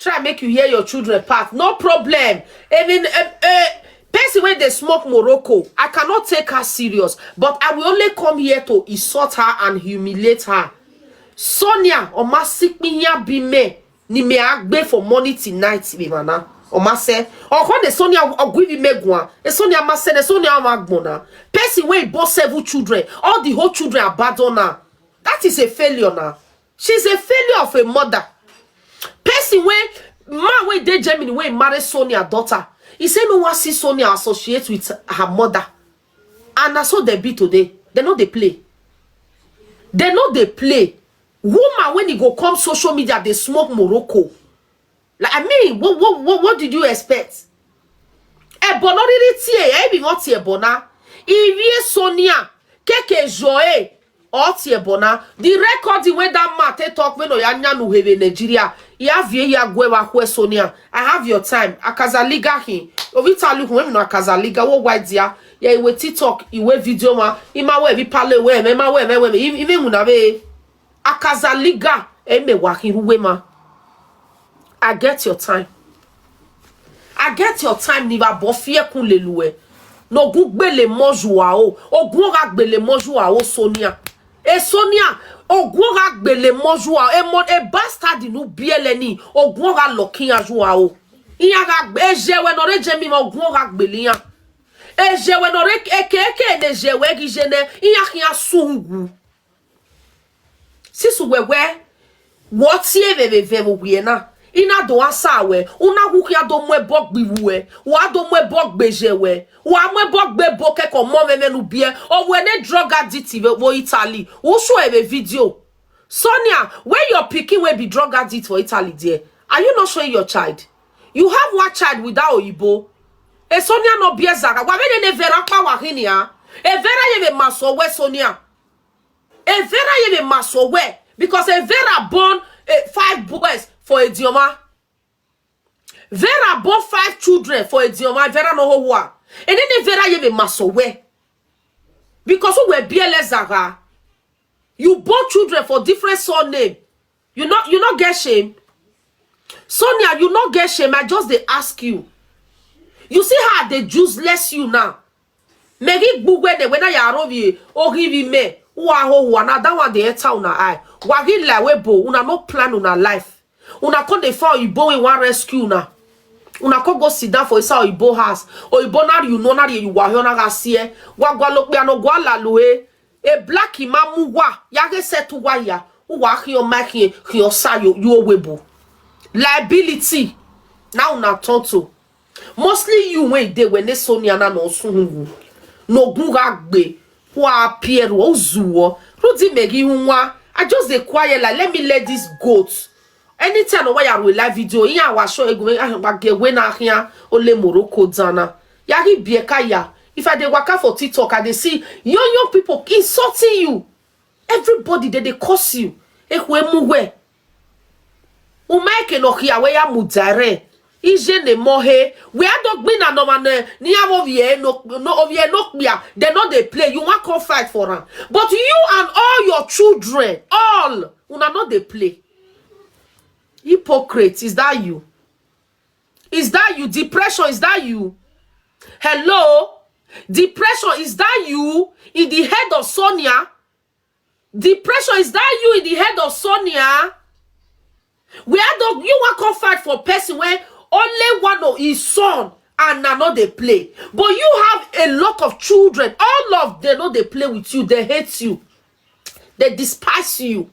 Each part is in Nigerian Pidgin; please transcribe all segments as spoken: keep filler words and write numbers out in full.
Try make you hear your children path, no problem. Even uh, uh, person wey dey smoke Morocco, I cannot take her serious, but I will only come here to insult her and humiliate her. Sonia Omasikpinya be me, ni me agbe for money tonight, be mana. Omase, okon de Sonia ogwivi megwa, e Sonia mase, de Sonia amagbona. Person wey born seven children, all the whole children abandon her. That is a failure now. She's a failure of a mother. Person wey, man wey dey Germany wey marry Sonia daughter, he say no wan see Sonia associate with her mother. And na so they be today. They no dey play. They no dey play. Woman when he go come social media, they smoke Morocco. Like, I mean, what what what, what did you expect? Ebo no really tie, eh, be what tie bona. Ivie Sonia, keke joe, or tie bona. The record wey that man take talk when oya nyanu hebe Nigeria. Ya vie ya gwe wa kwe Sonia. I have your time. Akazaliga hin. Ovitalu hu emi no Akazaliga. Wo why dia? Ya iwe TikTok, iwe video ma. Ima we bi pale we me ma we me we me. Ime muna be. Akazaliga eme wa hin ruwe ma. I get your time. I get your time, ni va bofie kun lelue. No gu gbele moju a o. Ogun ga gbele moju a o Sonia. E Sonia, ogun ga gbele moju a. E mo e bastard nu biele ni. Ogun ga lokin aju a o. Iya ga gbe eje we no re je mi mo ogun ga gbele ya. Eje we no re eke eke ne je we gi je ne. Iya ki asungu. Sisu wewe, wo tie veve veve wo wie na. Ina do asa we, una gu kia do mwe bog bi we, wa do mwe bog beje we, wa mwe bog be bo ke ko mo veve nu bie, o we ne drug addict ve wo Italy. U show eve video. Sonia, where your pikin wey be drug addict for Italy there? Are you not showing your child? You have one child with that oyibo. E Sonia no bie zaga. Wa vene ne vera pa wa hinia. E vera ye ve maso we Sonia. E vera ye me maso we because e vera born eh, five boys for Edioma. Vera born five children for Edioma. Vera no ho wa. And then e vera ye me maso we because we be zaga. You born children for different surname. You not you not get shame. Sonia, you not get shame. I just dey ask you. You see how they useless you now. Megi gbugbe de wena ya rovi ogivi me. Wa ho wa na that one dey enter una eye. Wa gi la we bo una no plan una life. Una come dey find oyibo wey wan rescue una. Una come go sit down for inside oyibo house. Oyibo na you know na you wa ho na ga sie. Wa gwa lo pe ano gwa la lo e. E black ima mu wa ya ge set wa ya. Wa hi o ma hi hi o sa yo yo we bo. Liability. Now una turn to mostly you wey dey when Sonia na no sungu no gun ga gbe wa appear wo zuwo rudi megi nwa. I just dey quiet like let me let this goat. Anytime no why I will live video in our show egu ah ba ge we na hia ole Morocco dana. Ya hi bie ka ya. If I dey waka for TikTok, I dey see young young people insulting you. Everybody dey dey curse you. Ekwe mu we. Umaike no hia we ya mu dare. Ije ne mohe. We are dog bin and no man ni avo vie no no ovie no kpia. They no dey play. You wan come fight for am. But you and all your children, all una no dey play. Hypocrite, is that you? Is that you? Depression, is that you? Hello? Depression, is that you in the head of Sonia? Depression, is that you in the head of Sonia? We are the you want come fight for person when only one of his son and na no dey play. But you have a lot of children. All of them no dey play with you. They hate you. They despise you.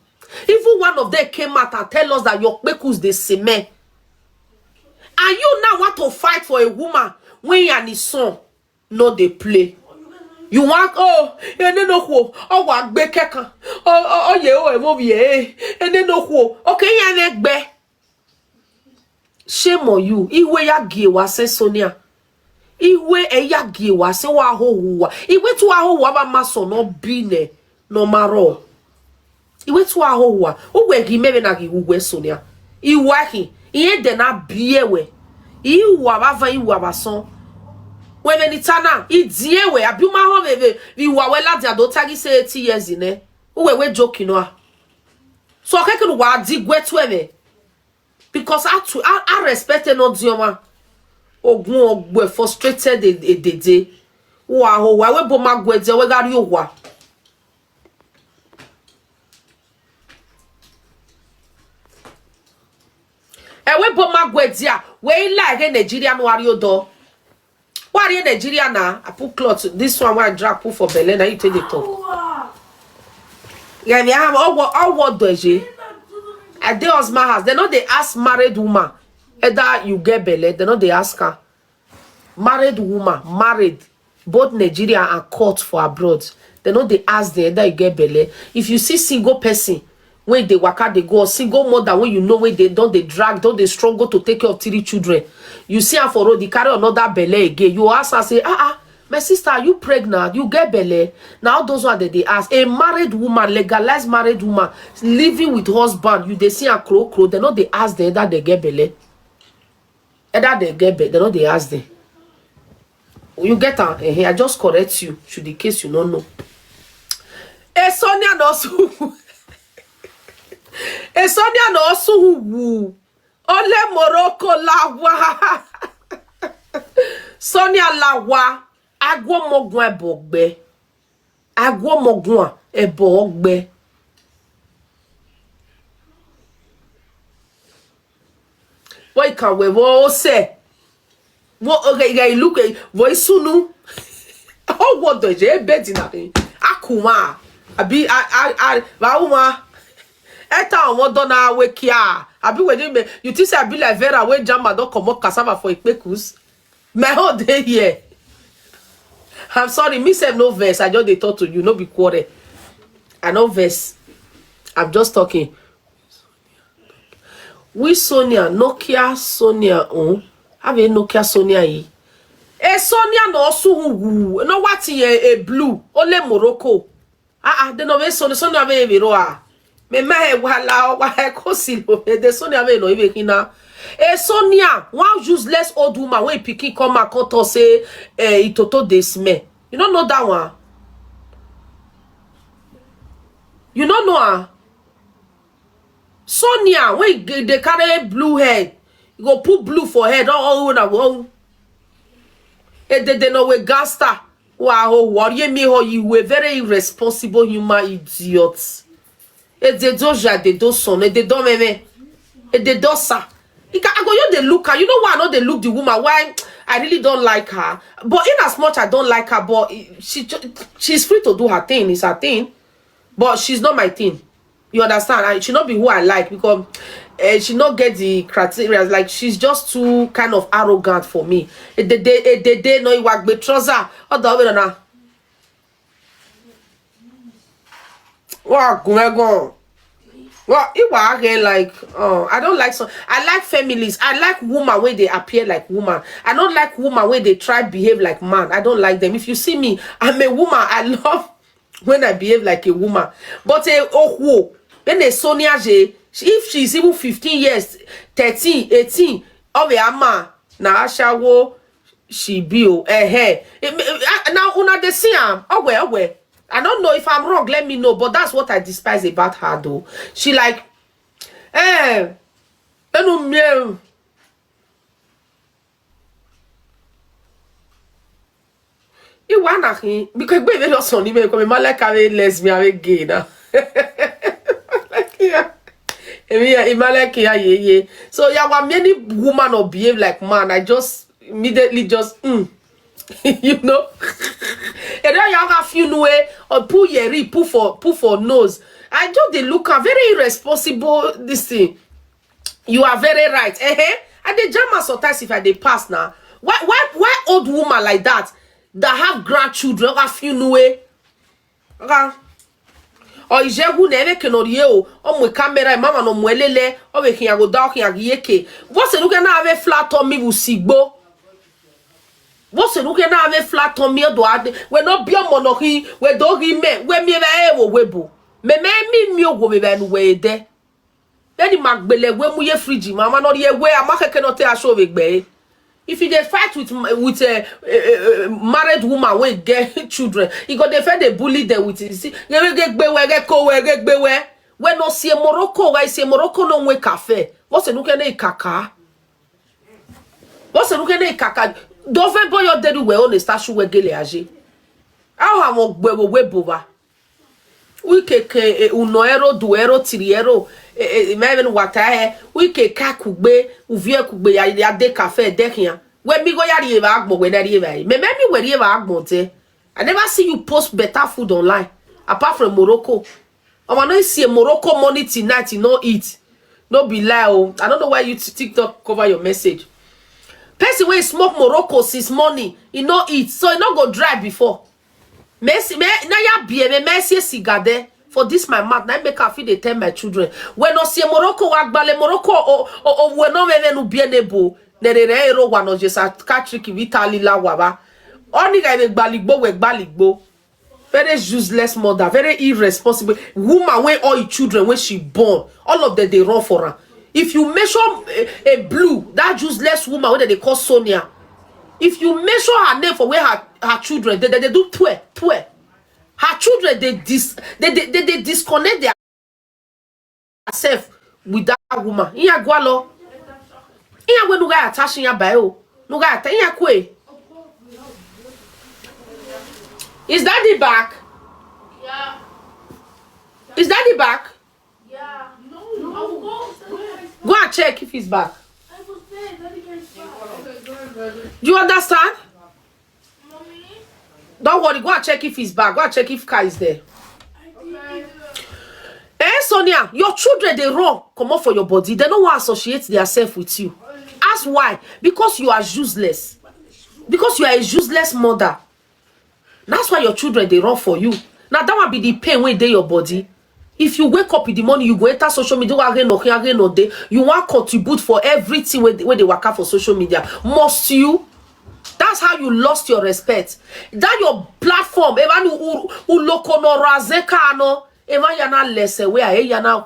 Even one of them came out and tell us that your kpekus dey seme. And you now want to fight for a woman when you and his son no dey play. You want oh ene no kwo oh wa gbe kekan oh oh oh ye oh emo bi eh ene no kwo okay ya ne gbe. Shame on you. Iwe ya gie wa se Sonia. Iwe e ya gie wa se wa ho wa. Iwe tu wa ho wa ba ma so no bi ne no maro. Iwe tu wa ho wa. Uwe gi mebe na gi uwe Sonia. Iwa hi. Iye de na bie we. Iwa ba va iwa ba son. We me ni tana. I die we. Abi ma ho bebe. Iwa we la dia do tagi se eighty years in eh. Uwe we joke no a. So keke no wa di gwe tu eme. Because I to I, I respect no dioma. Ogun ogbe frustrated edede. Wa ho wa we bo magwe de we gari owa. E we bo magwe dia. We like Nigeria no ari odo. Wari Nigeria na. I put cloth. This one wey I drag put for belle. Now you take the top. Yeah, me have all what all what doje. I dey husband house. They know they ask married woman whether you get belle. They know they ask her. Married woman, married, both Nigeria and court for abroad. They know they ask them whether you get belle. If you see single person, when they waka, they go, or single mother, when you know when they don't, they drag, don't they struggle to take care of three children. You see her for road, they carry another belle again. You ask her, say, ah, ah, my sister, are you pregnant? You get belle? Now all those ones that they ask. A married woman, legalized married woman, living with husband, you they see her crow crow, they know they ask them that they get belle. Either they get belle, they know they ask them. You get her? Eh, I just correct you, should in case you don't know. A Sonia no su. A Sonia no su wu. Ole Morocco lawa. Sonia lawa. Agwo mogun ebogbe. Agwo mogun ebogbe. Wo ikan we wo se. Wo oge ga iluke wo isunu. Oh, what the je bed in a akuma. Abi I I I bauma. Eta won don na we kia. Abi we dey me. You think say I be like Vera wey jam don comot cassava for ipekus? My whole day here. I'm sorry, me sef no vex. I just dey talk to you, no be quarrel. I no vex. I'm just talking. We Sonia, Nokia Sonia, oh, have a Nokia Sonia e. A Sonia no su wu. No what ye a blue. Only Morocco. Ah ah, they no be Sonia, Sonia be be roa. Me ma he wala wa he ko si lo. E de Sonia be no ibe kina. A Sonia, one useless old woman wey pikin come and come talk say eh itoto dey smell. You no know that one. You no know her. Sonia, when they carry blue head, you go put blue for head. Oh, oh, oh, oh. E de de no we gangster. Wow, worry me how you were very irresponsible human idiot. E de doja de do son, e de do meme, e de do sa. I go you dey look her. You know why I know they look the woman? Why I really don't like her. But in as much I don't like her, but she she's free to do her thing. It's her thing. But she's not my thing. You understand? I, she not be who I like because uh, she not get the criteria. Like she's just too kind of arrogant for me. Edede edede no iwagbe trouser. Other way na. Wa gumegon. Well, you were again like uh, I don't like some. I like families. I like woman when they appear like woman. I don't like woman when they try behave like man. I don't like them. If you see me, I'm a woman. I love when I behave like a woman. But a oh whoa, when a Sonia J, if she's even fifteen years, thirteen, eighteen, of a man, na ashawo she be oh eh hey. Now una dey see am. Oh well, oh well. I don't know if I'm wrong, let me know, but that's what I despise about her though. She like eh enu mie. Iwa na hin because gbe me lo son ni me ko me maleka we lesbian we gay na. Like yeah. Emi ya imaleki ya ye ye. So yeah, wa many woman or behave like man. I just immediately just mm. You know. And then you have you know eh, or pull your pull for pull for nose. I just they look am very irresponsible this thing. You are very right. Eh eh. I dey jam am sometimes if I dey pass now. Why why why old woman like that that have grandchildren have you know eh? Okay. Or is there who never can or you or my camera mama no mwelele or we can go down here yeke. What's a look at now have a flat on me will see bo. What's a look at now have a flat on me or do I we not be a monarchy we don't give me we me eh wo webo. Me me me me wo we ben we there. Then the magbele we mu ye fridge mama no ye we amaka cannot tell show we gbe. If you dey fight with with a, a, a married woman wey get children, you go dey first dey bully them with you see gege gbe we ge ko we ge gbe we we no see a Morocco we see a Morocco no we cafe. What's a nuke ne kaka? What's a nuke ne kaka? Dove boyo dedu we one sta shu we gele aje. Aho awon gbe wo we bo wa. Wike ke, eh, uno ero, du ero, tiri ero, eh, eh, me even wata, eh. Wike ka kugbe, uvie kugbe, ya, ya de cafe, de hian. We mi go ya ri eva agbon, we na ri eva, eh. Me, me mi we ri eva agbon te. I never see you post better food online, apart from Morocco. Omo, no see Morocco money tonight, you no eat. No be lie, oh. I don't know why you t-, TikTok cover your message. Person wey smoke Morocco since morning, e no eat, so e no go dry before. Messi, me, na ya bie me, Messi e siga de. For this my mouth, na im make I fit dey tell my children. When no see Morocco, wa gbale Morocco, o, o, o, we no me, me no bie nebo. Ne re re ero wa no jesa Catholic Vitali la wa ba. Oni ga be gbaligbo, we gbaligbo. Very useless mother, very irresponsible woman. When all your children, when she born, all of them they run for her. If you mention a, a blue, that useless woman, what they call Sonia, if you mention her name for where her, her children, they, they, they do twe, twe. Her children, they dis, they, they, they, they disconnect their self with that woman. Iya gwalo. Iya we nuga attach iya bayo. Nuga atta iya kwe. Is daddy back? Yeah. Is daddy back? Yeah. No, of course. Go and check if he's back. I was there. Daddy came back. Do you understand? Don't worry, go and check if he's back. Go and check if Kai is there. Eh, Sonia, your children they run, come off for your body. They don't want to associate themselves with you. Ask why? Because you are useless. Because you are a useless mother. That's why your children they run for you. Now that one be the pain when they your body. If you wake up in the morning, you go enter social media, wa re no, wa re no day. You want contribute for everything when, when they work out for social media. Must you? That's how you lost your respect. That your platform, even u, u, uloko no razeka no, even yana lese where, eh, yana.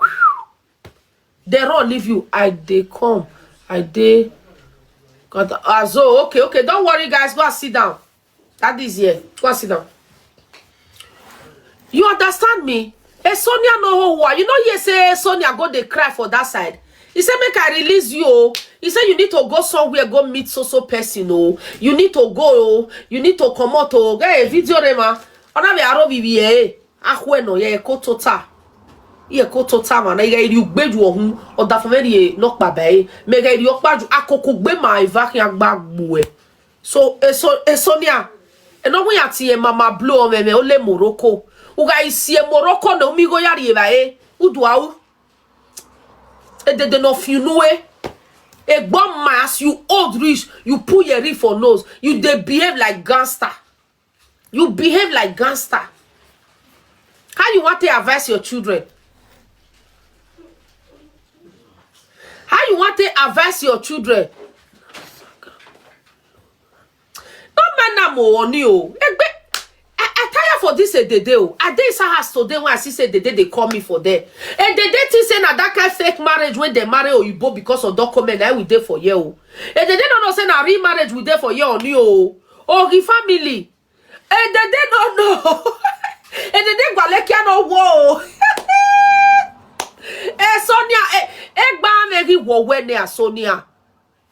They run leave you. I they come. I they. God, ah, so, okay, okay. Don't worry, guys. Go and sit down. That is here. Go and sit down. You understand me? Eh, Sonia no ho wa. You know, he say Sonia go dey cry for that side. He said, "Make I release you, oh." He said, "You need to go somewhere, go meet so so person, oh. You need to go, oh. You need to come out, oh." Get a video, Rema. Ona me aro bibi, eh. Ahwe no, ye ko tota. Ye ko tota, man. Ye ri ugbeju ohun. Oda for me ye no pa be. Me ye ri opa ju akoko gbe ma iva ki agba gbu e. So, eh, so, eh, Sonia, eh, no, we ati e mama blow me, me ole Morocco. Uga isi e Morocco no mi go yari e ba, eh. Udu au. E de de no fi unu e. E gbon ma, as you old reach, you put your ring for nose. You dey behave like gangster. You behave like gangster. How you want to advise your children? How you want to advise your children? No man na mo oni o. Egbe, I, I tire for this Edede o. I dey inside house today when I see say Edede dey call me for there. Edede think say na that kind fake marriage when they marry Oyibo because of document, na we dey for here o. Edede no know say na real marriage we dey for here oni o. Ogi family. Edede no know. Edede gwalekia no wo. Eh, Sonia, eh, eh, gba me ri wo we ne a Sonia.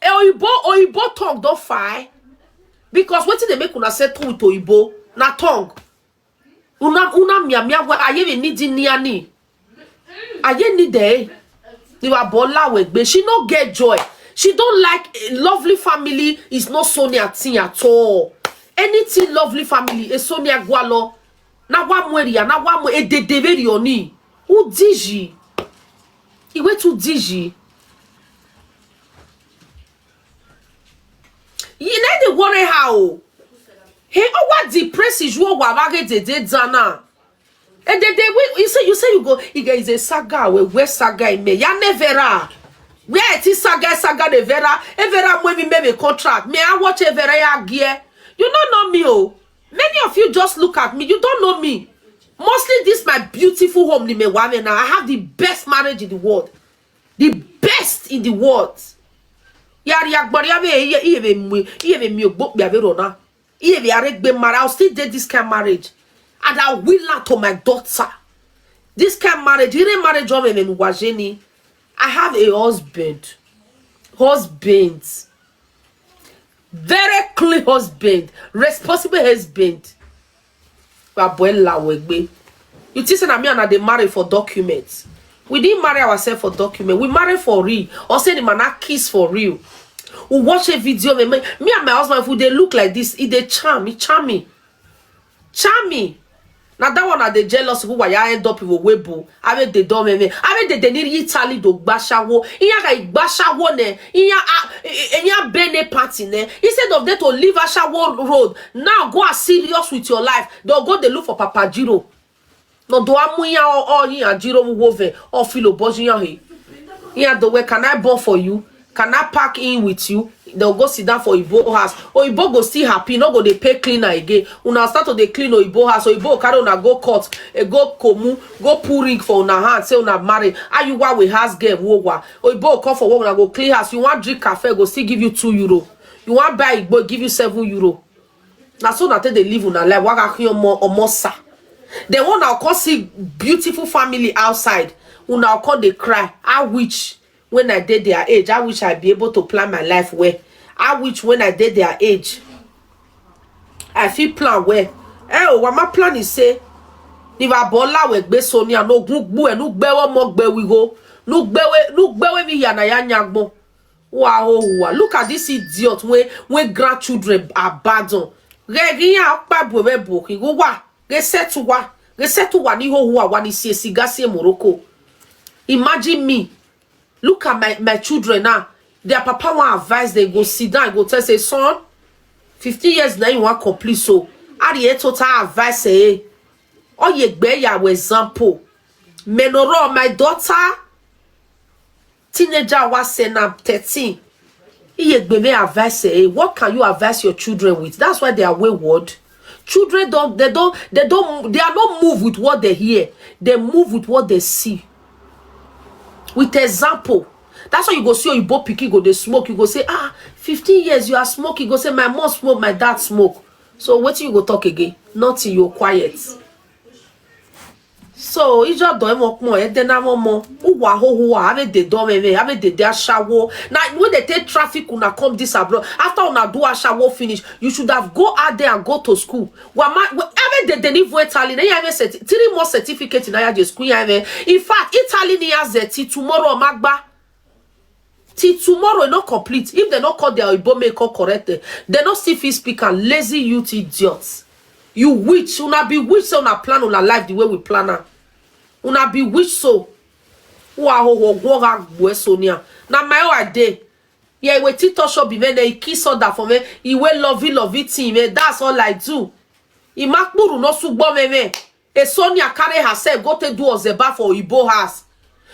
Eh, Oyibo, Oyibo tongue don fire. Because wetin dey make una settle with Oyibo na tongue. Una, una mia mia wa, aye we need ni ani. Aye ni de. Ni wa bola we gbe. She no get joy. She don't like, eh, lovely family is not Sonia thing at all. Anything lovely family is Sonia gwalo. Na wa mweria, na wa mwe Edede very oni. Who digi? Iwe too digi. You need to worry how. Hey, oh, what depresses you? Wa wa Edede dana. Edede, we, you say, you say you go. He is a saga. We, where saga in me? Ya nevera. Where it is saga, saga nevera. Evera mwe mi me contract. Me, I watch evera ya gear. You don't know me, oh. Many of you just look at me. You don't know me. Mostly this my beautiful home ni me wa me now. I have the best marriage in the world. The best in the world. Yari agbari ave iye iye ve mu iye ve mi ogbo pe ave rona. Iye ve are gbe mara. I'll still date this kind of marriage. And I will not to my daughter. This kind of marriage, ire marriage of me wajeni. I have a husband. Husband. Very clean husband. Responsible husband. Abuela Wegbe. You think say na me and I dey marry for documents? We didn't marry ourselves for document. We marry for real. Or say the man I kiss for real. We watch a video. Me, me and my husband, if we dey look like this, e dey charm. E charm me. Charm me. Na that one I dey jealous who waya end up with webo. Ave dey don me. Ave dey dey need Italy do gbashawo. Iya ga gbashawo ne. Iya a iya bene party ne. Instead of them to leave ashawo road, now go as serious with your life. They'll go dey look for Papa Jiro. No do amu iya o iya Jiro mu wove o filo boji iya he. Iya do we can I born for you? Can I pack in with you? They'll go sit down for Ibo house. Or Ibo go still happy, no go dey pay cleaner again. Una start to dey clean Oyibo house. Oyibo carry una go court, e go komu, go pull ring for una hand, say una marry. Are you why we house girl? Wowa. Oyibo come for work, una go clean house. You want drink cafe, go still give you two euro. You want buy Igbo, give you seven euro. Na so una take dey live una life. Waga omo omosa. Then when una come see beautiful family outside, una come dey cry. I wish when I dey their age, I wish I be able to plan my life well. I wish when I dey their age, I fit plan well. Eh, oh, what my plan is say, if I bola we gbe Sonia no gun gbu e, no gbe wo mo gbe we go, no gbe we, no gbe we mi ya na ya nyagbo. Wa ho wa. Look at this idiot when when grandchildren abandon. Regiya pa bo we bo ki go wa. Re set wa. Re set wa ni ho wa wa ni si siga si Morocco. Imagine me. Look at my my children now. Their papa wan advise them, go sit down, go tell say, son, fifteen years now you wan complete, so are you total advice eh? Oh ye gbe ya we example. Menoro, my daughter, teenager was say now thirteen. Iye gbe me advice eh? What can you advise your children with? That's why they are wayward. Children don't they don't they don't they are not moved with what they hear. They move with what they see. With example, that's why you go see Oyibo pikin go dey smoke. You go say, ah, fifteen years you are smoking. You go say, my mom smoke, my dad smoke. So wetin you go talk again? Nothing. You quiet. So ijo do emo pon e de na mo mo. Uwa ho ho ave de do me me ave de de ashawo. Na when they take traffic una come this abroad. After una do ashawo finish, you should have go out there and go to school. Wa ma ave de de ni vo Italy na ya ave three more certificate na ya je school ya ave. In fact, Italy ni ya zeti tomorrow magba. Till tomorrow e no complete. If they no call their Oyibo make call correct eh, they no still fit speak am. Lazy youth idiots. You witch. Una be witch, so una plan una life the way we plan am. Una be witch, so who are ho go ga gbo Sonia. Na my own I dey. Yeah, we tito show be me na kiss order for me. Iwe lovey lovey team me. That's all I do. Imakpuru no sugbo me me. E Sonia carry herself go take do Ozeba for Oyibo house.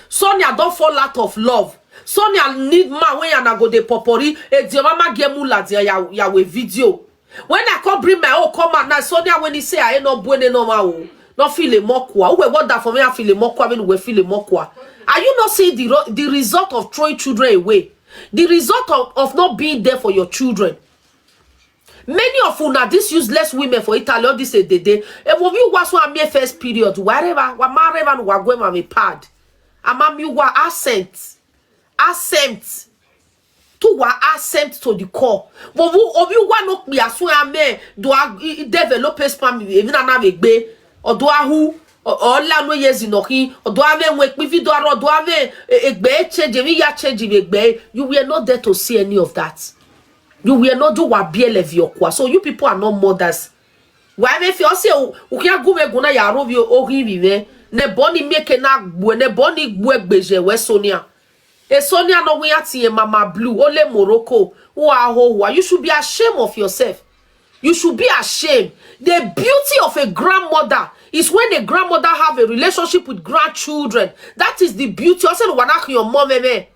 Sonia don fall out of love. Sonia need man wey yana go dey popori. E di mama get mula di ya ya we video. When I come bring my own come out now, Sonia when he say I no buene no ma o. No feel a mokwa. Who we what that for me? I feel a mokwa when we feel a mokwa. Are you not seeing the ro- the result of throwing children away? The result of, of not being there for your children. Many of una, these useless women for Italy, all this a day day. Evo mi wa so am first period, wherever, wa ma reva no wa gwe ma me pad. Ama mi wa accent. Accent. To wa accent to the core. Wo wu obi wa no pe aso ame do a i- i- develop spam evi na na me gbe. Odo ahu o- ola no yezi no hi. Odo ame we pe video aro odo ame e- egbe e change mi ya change mi egbe. You were not there to see any of that. You were not do wa biele vi okwa. So you people are not mothers. Why me fi ose u kia gume guna ya rovi o hivi me. Ne boni meke na gbu ne boni gbu egbeje we Sonia. E Sonia no we ati e mama blue ole Morocco. Wa ho wa. You should be ashamed of yourself. You should be ashamed. The beauty of a grandmother is when a grandmother have a relationship with grandchildren. That is the beauty. Ose no wa na your mom me.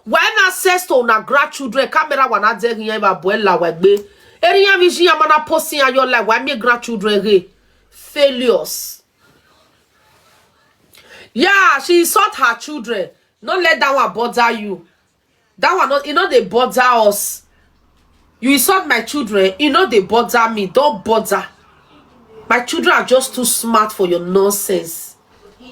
Why na access to una grandchildren? Camera wa na de here ba boy la wa gbe. Eri ya mi ji ya mana posting ya your life. Why me grandchildren re? Failures. Yeah, she insult her children. No let that one bother you. That one not e no dey bother us. You insult my children, e no dey bother me. Don't bother. My children are just too smart for your nonsense.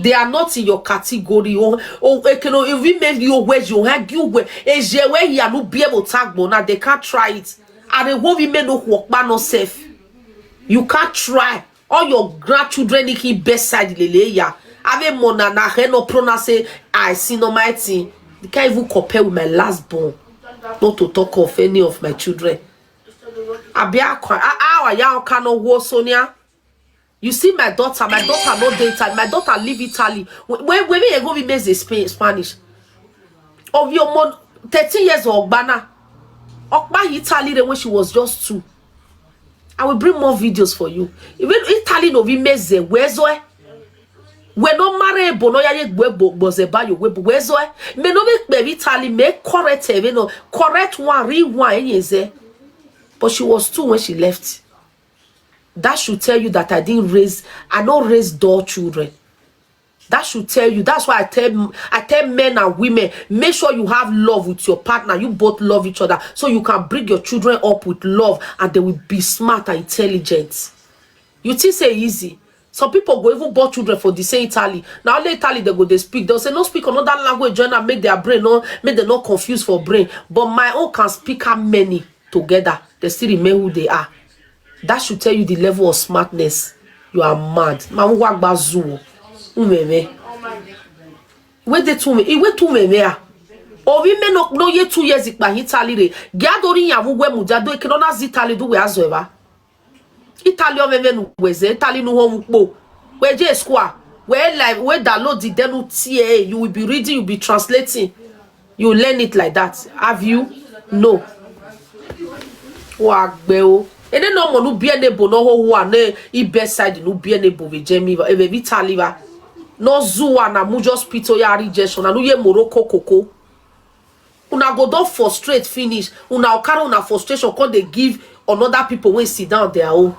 They are not in your category. Oh, oh, ekeno, if we make you wage, you hang you we. Eje we ya no be able to tag bona. They can't try it. And the whole women no work by no safe. You can't try. All your grandchildren they keep bedside lele ya. Ave mona na he no pronounce say I see no my thing. You can't even compare with my last born. Not to talk of any of my children. Abia kwa, a, a, ya kano wo Sonia. You see my daughter, my daughter no dey Italy. My daughter leave Italy. When, when, when we go, we make the Spain, Spanish. Of your mom, thirteen years old, Bana. Okpa Italy then when she was just two. I will bring more videos for you. Even Italy no we make the where's where. We no marry but no ya ye gbe bo bo ze ba yo we bo where's where. Me no make baby Italy me correct e no correct one real one ye ze. But she was two when she left. That should tell you that I didn't raise, I don't raise dull children. That should tell you. That's why I tell I tell men and women, make sure you have love with your partner. You both love each other so you can bring your children up with love and they will be smart and intelligent. You think say easy? Some people go even born children for the same Italy. Now only Italy they go they speak. They'll say no speak another language join and make their brain no make them not confused for brain. But my own can speak how many together. They still remain who they are. That should tell you the level of smartness. You are mad. Ma wagba zuo. Umeme. Where they two me? Where two me? Ah. Ovi me no no ye two years ikpa Italy re. Giadori ya wu we mujado e kino na zi Italy do we azo eba. Italy o meme nu weze Italy nu ho mu po. We je square. We live we download the denu tie. You will be reading, you will be translating. You learn it like that. Have you? No. Wa gbe o. Ene no mo nu bie ne bo no ho wa ne I bedside nu bie ne bo ve jemi va. Eve Italy va. No zuwa na mu just pito ya rejection. Na nu ye Morocco koko. Una go don frustrate finish. Una okara una frustration come dey give another people wey sit down their own.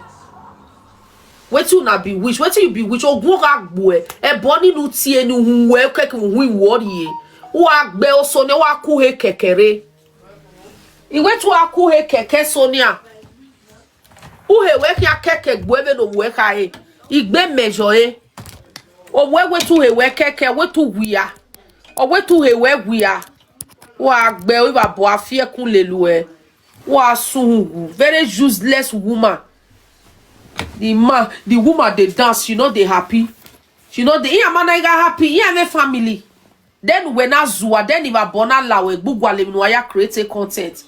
Wetin una be wish? Wetin you be wish? Ogun oga gbu e. E bo ninu ti enu hu we keke hu iwo ri e. Wa gbe oso ne wa ku he kekere. Iwe tu wa ku he keke Sonia. Uhe we kia keke gbu ebe no we ka e. Igbe measure e. Owe we tu he we keke we tu wia. Owe tu he we wia. Wa gbe o iba bo afie kun lelu e. Wa suhu. Very useless woman. The man, the woman dey dance, she no dey happy. She no dey. Iya man na iga happy. Iya me family. Then when I zua, then if I bona la we gbugwa le no ya create a content.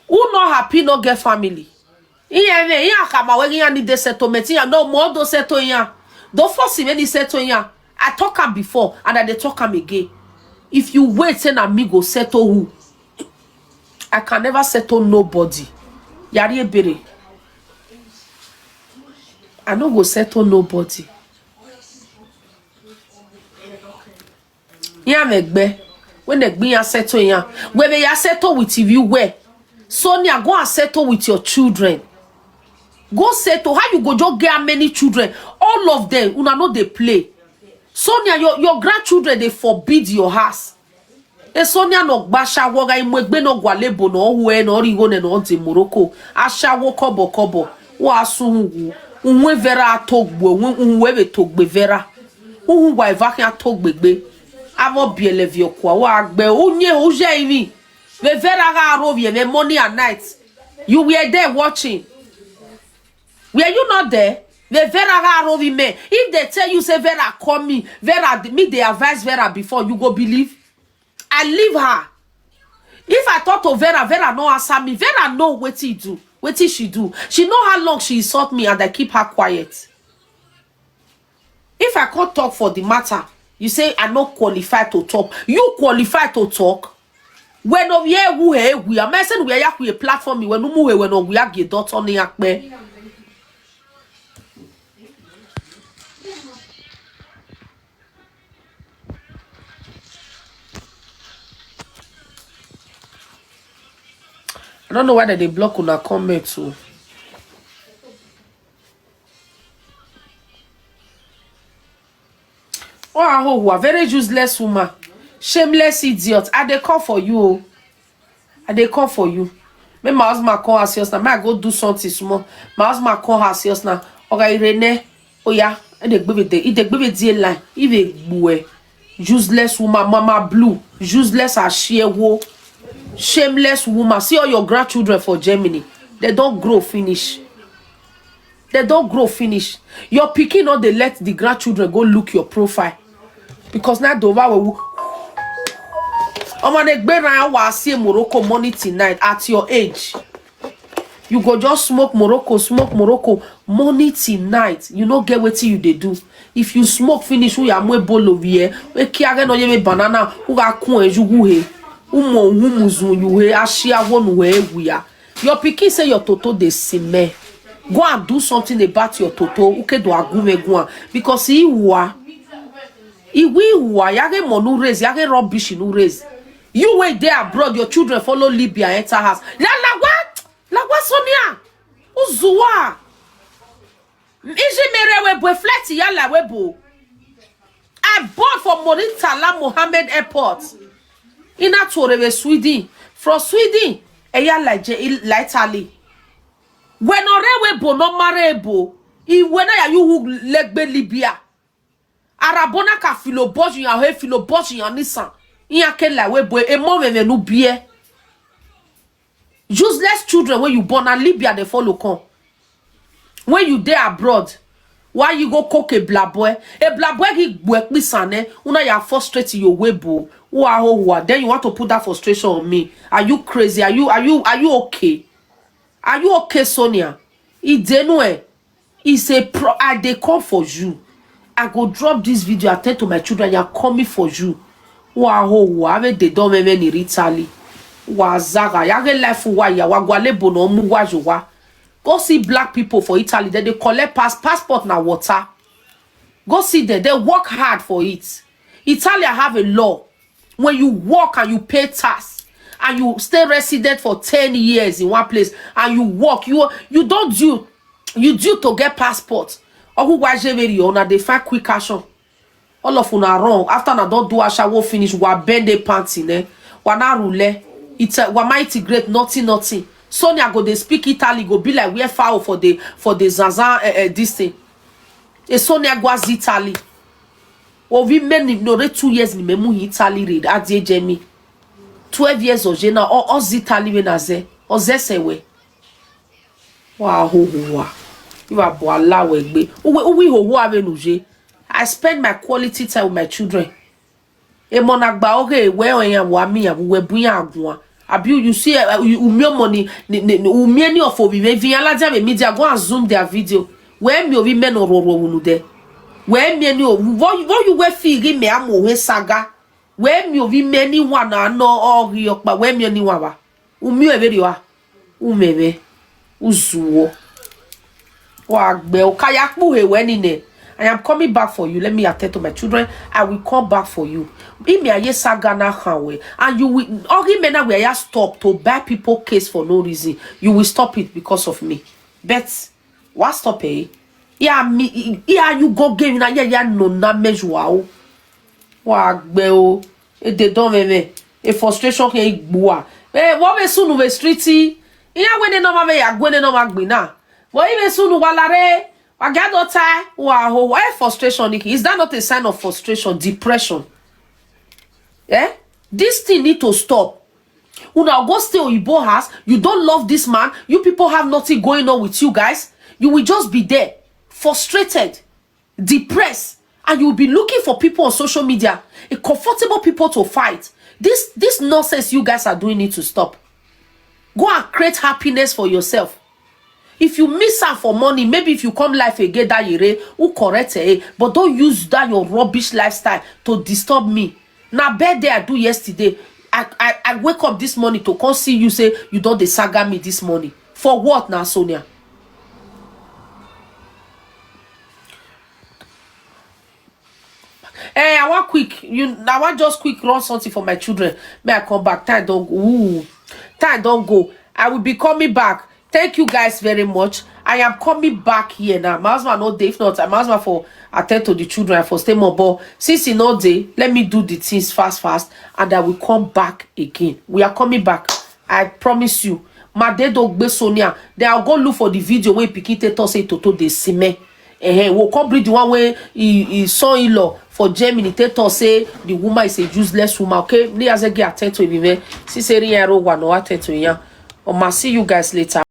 Who no happy no get family. Iya me iya kama we iya ni de settlement iya no more do settle iya. Do force me ni settle iya. I talk am before and I dey talk am again. If you wait say na me go settle who, I can never settle nobody. Yari ebere. I no go settle nobody. Ya megbe. When the gbin ya settle ya. When they ya settle with you where? Sonia, go and settle with your children. Go settle. How you go just get how many children? All of them. Una no dey play. Sonia, your, your grandchildren they forbid your house. E Sonia no gbasha woga imwegbe no gwalebo no hue no rigo ne no nte Morocco. Asha wo kobo kobo. Wa sungu. Unwe vera atogbo. Unwe be togbe vera. Uhu wa ivaki atogbegbe. Avo biele viokwa. Wa agbe. Unye uje imi. Ve vera ga arovie ve morning and night. You were there watching. Were you not there? Ve vera ga arovi me. If they tell you say vera call me, vera me they advise vera before you go believe. I leave her. If I talk to Vera, Vera no answer me. Vera know wetin he do, wetin she do. She know how long she insult me and I keep her quiet. If I can't talk for the matter, you say I no qualify to talk. You qualify to talk? When of ye who he we are messing we are yak we a platform when no more when we are get dot on the akpe. I don't know why they dey block una comment o. Oh, I hope you are very useless woman, shameless idiot. I dey call for you o. I dey call for you. Make my husband come house yours now. Make I go do something small. My husband come house yours now. Oga Irene, oh yeah, Idegbebe die line, ive gbue. Useless woman, Mama Blue, useless ashewo, shameless woman. See all your grandchildren for Germany. They don't grow finish. They don't grow finish. Your pikin no dey let the grandchildren go look your profile. Because now the over we omo dey gbera wa see Morocco money tonight at your age. You go just smoke Morocco, smoke Morocco, morning till night. You no get wetin you dey do. If you smoke finish, who ya mwe bolo wie, we kiage no yeme banana, who ga kun eju who he, who mo who muzun you he, ashia wonu he we ya. Your pikin say your toto dey sime. Go and do something about your toto. Uke do agume go on. Because he wa, he we wa, yage mo no raise, yage rubbish no raise. You wey dey abroad, your children follow Libya enter house. La la what? La what Sonia? Uzuwa. Iji mere we boy flight yala we bo. I bought for Murtala Mohammed Airport. Ina Torebe, Sweden. From Sweden, e yala je la Italy. When ore we bo no mare bo. I when ya you who legbe Libya. Arabona ka filo boji ya he filo boji ya nisan. Iya ke la we bo e mo me me nu bie. Useless children wey you born na Libya dey follow come. When you dey abroad, why you go cook a blaboy? A blaboy he gbe pisane. Una ya frustrate your way bo. Who are who are? Then you want to put that frustration on me? Are you crazy? Are you are you are you okay? Are you okay, Sonia? Idenue is a pro. I dey come for you. I go drop this video. I tell to my children, I am coming for you. Wa ho wa ave de don meme ni Italy. Wa zaga ya ge life wa ya wa gwale bono mu wa yo wa. Go see black people for Italy. Then they collect pass passport na water. Go see them. They work hard for it. Italy have a law. When you work and you pay tax and you stay resident for ten years in one place and you work, you you don't due you due to get passport. Ogu wa jeveri ona dey find quick action. All of una wrong. After na don do ashawo finish, wa bend the panty ne. Wa na rule. It's a, wa mighty great nothing nothing. Sonia go dey speak Italy, go be like where fowl for the for the zanzan uh, uh, this thing. E Sonia gwa Italy. Ovi many no re two years ni memu Italy read at the age me. Twelve years oje na o o Italy we na ze o ze se we. Wa ho ho wa. You are boala we gbe. Uwe uwe ho ho ave nuje. I spend my quality time with my children. E mo na gba oge we o yan wa mi ya we bu ya agun. Abi you see uh, you umio money ni ni umie ni ofo bi me vi ala dia me media go and zoom their video. We mi ovi men oro oro unu de. We mi ni o wo wo you we fi ri me amo he saga. We mi ovi me ni wa na no o ri opa we mi ni wa wa. Umio e veri wa. Umeme. Uzuo. Wa gbe o kaya pu he we ni ne. I am coming back for you. Let me attend to my children. I will come back for you. Imi aye saga na hawe. And you will all him na we ya stop to buy people case for no reason. You will stop it because of me. But what stop eh? Yeah, me yeah you go game na yeah yeah no na measure o. Wa gbe o. E de don me me. E frustration ke igbua. Eh, what we sunu we street. Iya we ne no ma me ya gwe ne no ma gbe na. But even sunu walare. Wa ga do tai. Wa ho. Why frustration? Is that not a sign of frustration, depression? Eh? This thing need to stop. Una go stay Oyibo house. You don't love this man. You people have nothing going on with you guys. You will just be there, frustrated, depressed, and you will be looking for people on social media, a comfortable people to fight. This this nonsense you guys are doing need to stop. Go and create happiness for yourself. If you miss out for money, maybe if you come life again that yere, who correct eh? But don't use that your rubbish lifestyle to disturb me. Na birthday I do yesterday. I, I, I wake up this morning to come see you say you don dey saga me this morning. For what now, Sonia? Eh, I want quick. You, I want just quick run something for my children. May I come back? Time don't go. Ooh. Time don't go. I will be coming back. Thank you guys very much. I am coming back here now. My husband no dey. If not, my husband for attend to the children for stay more. But since he no dey, let me do the things fast, fast, and I will come back again. We are coming back. I promise you. Madedo gbe Sonia. Then I'll go look for the video where Pikin tell us say Toto dey sime. Eh, we'll come bring the one where he, he son-in-law for Germany. They talk say the woman is a useless woman. Okay, ni azegi atento ibi. Si seri ya ro wa no atento ya. I'ma see you guys later.